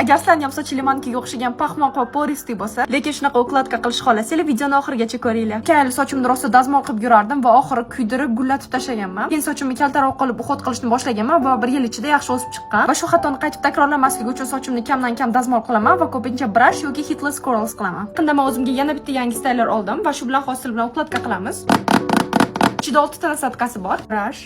Agar sizlarni ham sochinglar manikiga o'xshagan paxmoq va пористый bo'lsa, lekin shunaqa укладка qilish xohlasanglar, videoni oxirigacha ko'ringlar. O'tgan yili sochimni rosa dazmol qilib yurardim va oxiri kuydirib, gullatib tashlaganman. Keyin sochimni kaltaroq qilib уход qilishni boshlaganman va bir yil ichida yaxshi o'sib chiqqan. Va shu xatoni qaytib takrorlamaslik uchun sochimni kamdan kam dazmol qilaman va ko'pincha brush yoki heatless curls qilaman. Yaqinda men o'zimga yana bitta yangi styler oldim va shu bilan hozir bilan укладка qilamiz. Ichida 6 ta насадка si bor. Brush,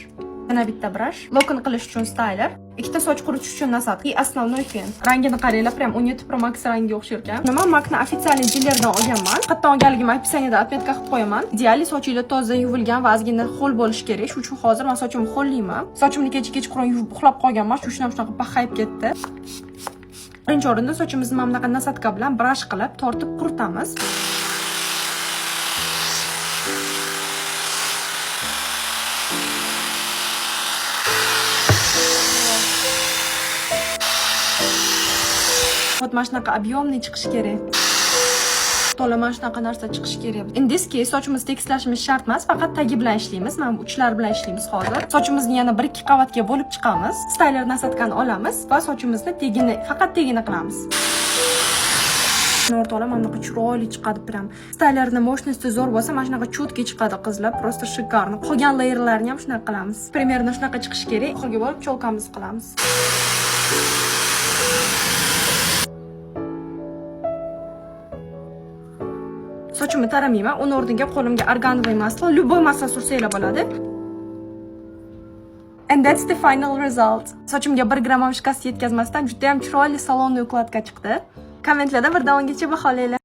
yana bitta brush, локон qilish uchun styler, ikkita soch quritish uchun насадка и основной фен. Rangini qaranglar, прям 17 Pro Max rangiga o'xshar ekan. Nima MACni официальный дилер dan olganman. Qayerdan olganligimni описание da отметка qilib qo'yaman. Ideali sochinglar toza yuvilgan va ozgina ho'l bo'lishi kerak. Shuning uchun hozir men sochimni ho'llayman. Sochimni kecha kechqurun yuvib uxlab qolganman. Shu uchun ham shunaqa paxayib ketdi. Birinchi o'rinda sochimizni mana bunaqa насадка bilan brush qilib tortib quritamiz. Вот mana shunaqa объемный chiqishi kerak. To'la mana shunaqa narsa chiqishi kerak. In this case sochimizni tekislashimiz shart emas, faqat tagi bilan ishlaymiz. Mana bu uchlar bilan ishlaymiz hozir. Sochimizni yana bir ikki qavatga bo'lib chiqamiz. Styler насадка ni olamiz va sochimizni tegini, faqat tegini qilamiz. O'rtoqlar, mana bunaqa chiroyli chiqadi прям. Stylerni мощности zo'r bo'lsa, mana shunaqa четкий chiqadi, qizlar, просто шикарно. Qolgan layerlarni ham shunaqa qilamiz. Примерно shunaqa chiqishi kerak. Oxiriga borib чёлка mizni qilamiz. Sochimni taramayman, uni o'rniga qo'limga аргановый масло, любой масло sursanglar bo'ladi. And that's the final result. Sochimga 1 gramm ham shikast yetkazmasdan juda ham chiroyli салонный укладка chiqdi. Kommentlarda 1 dan 10 gacha baholanglar.